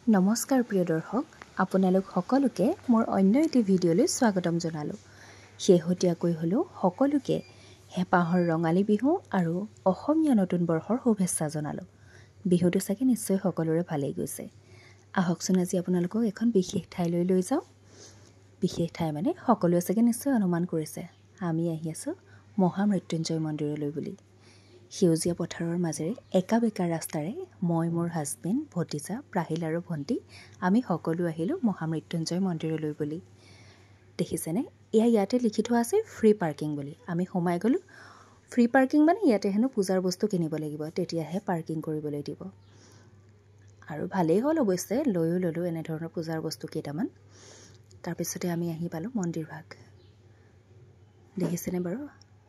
নমস্কাৰ প্ৰিয় দৰ্শক, আপোনালোক সকলোকে মোৰ অন্য এটি ভিডিঅ'লৈ স্বাগতম জনালোঁ। শেহতীয়াকৈ হ'লেও সকলোকে হেঁপাহৰ ৰঙালী বিহু আৰু অসমীয়া নতুন বৰ্ষৰ শুভেচ্ছা জনালোঁ। বিহুটো চাগে নিশ্চয় সকলোৰে ভালেই গৈছে। আহকচোন আজি আপোনালোকক এখন বিশেষ ঠাইলৈ লৈ যাওঁ। বিশেষ ঠাই মানে সকলোৱে চাগে নিশ্চয় অনুমান কৰিছে, আমি আহি আছোঁ মহামৃত্যুঞ্জয় মন্দিৰলৈ বুলি। সেউজীয়া পথাৰৰ মাজেৰে একা বেকা ৰাস্তাৰে মই, মোৰ হাজবেণ্ড, ভতিজা, প্ৰাহিল আৰু ভণ্টি আমি সকলো আহিলোঁ মহামৃত্যুঞ্জয় মন্দিৰলৈ বুলি। দেখিছেনে, এয়া ইয়াতে লিখি থোৱা আছে ফ্ৰী পাৰ্কিং বুলি। আমি সোমাই গ'লোঁ। ফ্ৰী পাৰ্কিং মানে ইয়াতে হেনো পূজাৰ বস্তু কিনিব লাগিব, তেতিয়াহে পাৰ্কিং কৰিবলৈ দিব। আৰু ভালেই হ'ল অৱশ্যে, লৈও ল'লোঁ এনেধৰণৰ পূজাৰ বস্তু কেইটামান। তাৰপিছতে আমি আহি পালোঁ মন্দিৰ ভাগ। দেখিছেনে বাৰু,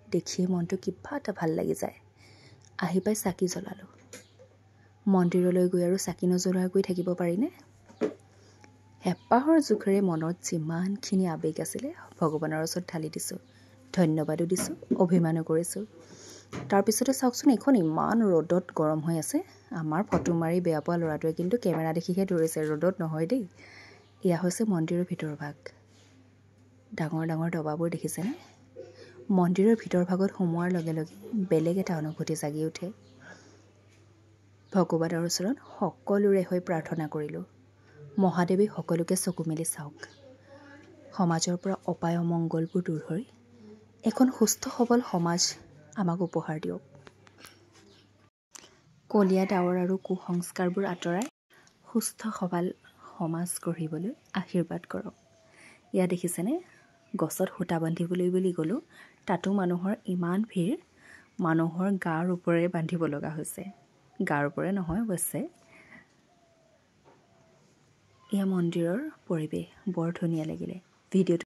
দেখিয়ে মনটো কিবা এটা ভাল লাগি যায়। আহি পাই চাকি জ্বলালোঁ। মন্দিৰলৈ গৈ আৰু চাকি নজ্বলোৱাকৈ থাকিব পাৰিনে? হেঁপাহৰ জোখেৰে মনত যিমানখিনি আৱেগ আছিলে ভগৱানৰ ওচৰত ঢালি দিছোঁ, ধন্যবাদো দিছোঁ, অভিমানো কৰিছোঁ। তাৰপিছতে চাওকচোন, এইখন ইমান ৰ'দত গৰম হৈ আছে। আমাৰ ফটো মাৰি বেয়া পোৱা ল'ৰাটোৱে কিন্তু কেমেৰা দেখিহে দৌৰিছে, ৰ'দত নহয় দেই। এয়া হৈছে মন্দিৰৰ ভিতৰৰ ভাগ। ডাঙৰ ডাঙৰ ডবাবোৰ দেখিছেনে? মন্দিৰৰ ভিতৰ ভাগত সোমোৱাৰ লগে লগে বেলেগ এটা অনুভূতি জাগি উঠে। ভগৱানৰ ওচৰত সকলোৰে হৈ প্ৰাৰ্থনা কৰিলোঁ, মহাদেৱে সকলোকে চকু মেলি চাওক, সমাজৰ পৰা অপায় অমংগলবোৰ দূৰ হৈ এখন সুস্থ সবল সমাজ আমাক উপহাৰ দিয়ক। কলীয়া ডাৱৰ আৰু কুসংস্কাৰবোৰ আঁতৰাই সুস্থ সবল সমাজ গঢ়িবলৈ আশীৰ্বাদ কৰক। ইয়াত দেখিছেনে, গছত সূতা বান্ধিবলৈ বুলি গ'লোঁ, তাতো মানুহৰ ইমান ভিৰ, মানুহৰ গাৰ ওপৰেৰে বান্ধিব লগা হৈছে। গাৰ ওপৰে নহয় অৱশ্যে। এয়া মন্দিৰৰ পৰিৱেশ, বৰ ধুনীয়া লাগিলে ভিডিঅ'টো।